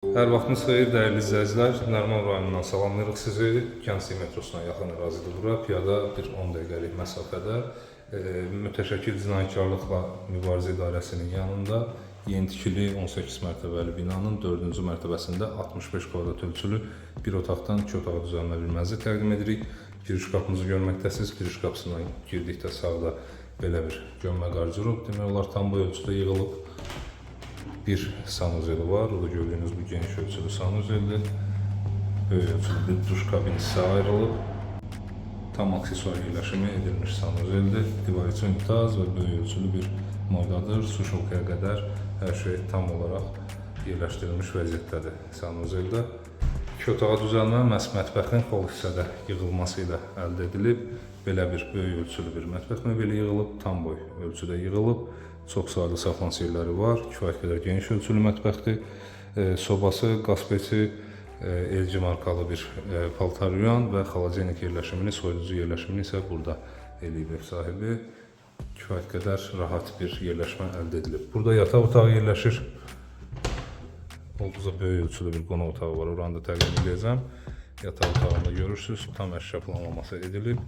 Hər vaxtınız xeyir, dəyərli izləyicilər. Nəriman rayonundan salamlayırıq sizi. Gənclik metrosuna yaxın ərazidir bura. Piyada bir 10 dəqiqəlik məsafədə Mütəşəkkil Cinayətkarlıqla Mübarizə İdarəsinin yanında yeni tikili 18 mərtəbəli binanın 4-cü mərtəbəsində 65 kvadrat ölçülü bir otaqdan iki otağa düzəlmə bir mənzil təqdim edirik. Giriş qapımızı görməkdəsiniz. Giriş qapısından girdikdə sağda belə bir gömmə qardırob demək olar tam bu ölçüdə yığılıb. Bir sanuzeli var. O da gördüyünüz bu geniş ölçülü sanuzeldir. Böyük ölçülü bir duş kabini hissə ayrılıb. Tam aksesuar yerləşimi edilmiş sanuzeldir. Divar içi unitaz və böyük ölçülü bir moydadır. Su şolkaya qədər hər şey tam olaraq yerləşdirilmiş vəziyyətdədir sanuzeldə. İki otağa düzəlmə məhz mətbəxin xol hissədə yığılması ilə əldə edilib. Belə bir böyük ölçülü bir mətbəx mebeli yığılıb, tam boy ölçüdə yığılıb. Çox saylı saxlanış yerləri var. Kifayət qədər geniş ölçülü mətbəxdir. Sobası, qaz peçi, LG markalı bir paltar yuyan və xaladenik yerləşimini, soyuducu yerləşimini isə burada eləyib ev sahibi. Kifayət qədər rahat bir yerləşmə əldə edilib. Burada yataq otağı yerləşir. Olduqca böyük ölçülü bir qonaq otağı var. Oranı da təqdim edəcəm. Yataq otağında görürsünüz, tam əşya planlaması edilib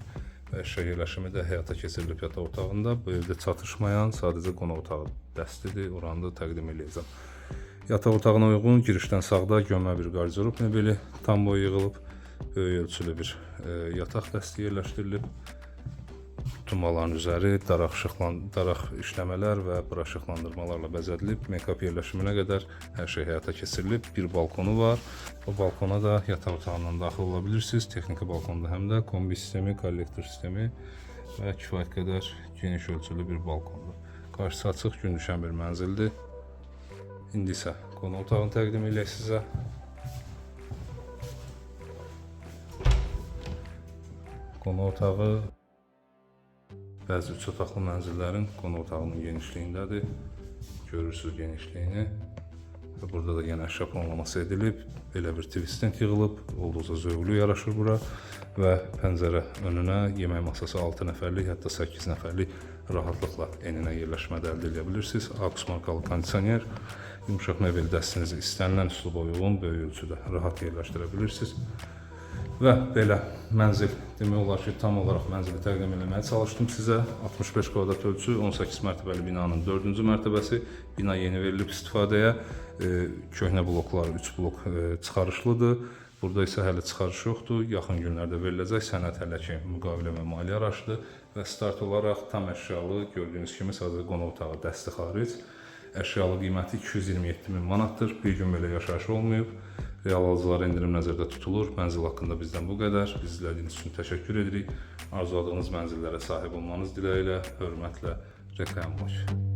və əşya yerləşimi də həyata keçirilib yataq otağında. Bu evdə çatışmayan sadəcə qonaq otağı dəstidir. Oranı da təqdim edəcəm. Yataq otağına uyğun girişdən sağda gömmə bir qardırob mebeli tam boy yığılıb. Böyük ölçülü bir yataq dəsti yerləşdirilib. Tumaların üzəri daraq işləmələr və bura işıqlandırmalarla bəzədilib. Make-up yerləşiminə qədər hər şey həyata keçirilib. Bir balkonu var. O balkona da yataq otağından daxil ola bilirsiniz. Texniki balkonda həm də kombi sistemi, kollektor sistemi və kifayət qədər geniş ölçülü bir balkondur. Qarşısı açıq, gün düşən bir mənzildir. İndi isə qonaq otağını təqdim eləyək sizə. Qonaq otağı bəzi üç otaqlı mənzillərin qonaq otağının genişliyindədir. Görürsünüz genişliyini. Və burada da yenə əşya planlaması edilib. Belə bir TV stand yığılıb. Olduqca zövqlü yaraşır bura. Və pəncərə önünə yemək masası 6 nəfərlik, hətta 8 nəfərlik rahatlıqla eninə yerləşmədə əldə edə bilirsiniz. Aux markalı kondisioner, yumşaq mebel dəstinizi istənilən üsluba uyğun böyük ölçüdə rahat yerləşdirə bilirsiniz. Və belə mənzil demək olar ki, tam olaraq mənzili təqdim eləməyə çalışdım sizə. 65 kvadrat ölçü, 18 mərtəbəli binanın 4-cü mərtəbəsi. Bina yeni verilib istifadəyə. Köhnə bloklar 3 blok çıxarışlıdır. Burada isə hələ çıxarış yoxdur. Yaxın günlərdə veriləcək. Sənəd hələ ki müqavilə və maliyyə araşdı və start olaraq tam əşyalı gördüyünüz kimi sadəcə qonaq otağı dəsti xaric. Əşyalı qiyməti 227 min manatdır. Bir gün belə yaşayış olmayıb. Real alıcılara endirim nəzərdə tutulur. Mənzil haqqında bizdən bu qədər. Bizi izlədiyiniz üçün təşəkkür edirik. Arzuladığınız mənzillərə sahib olmanız diləyi ilə, hörmətlə, RKM Bakı.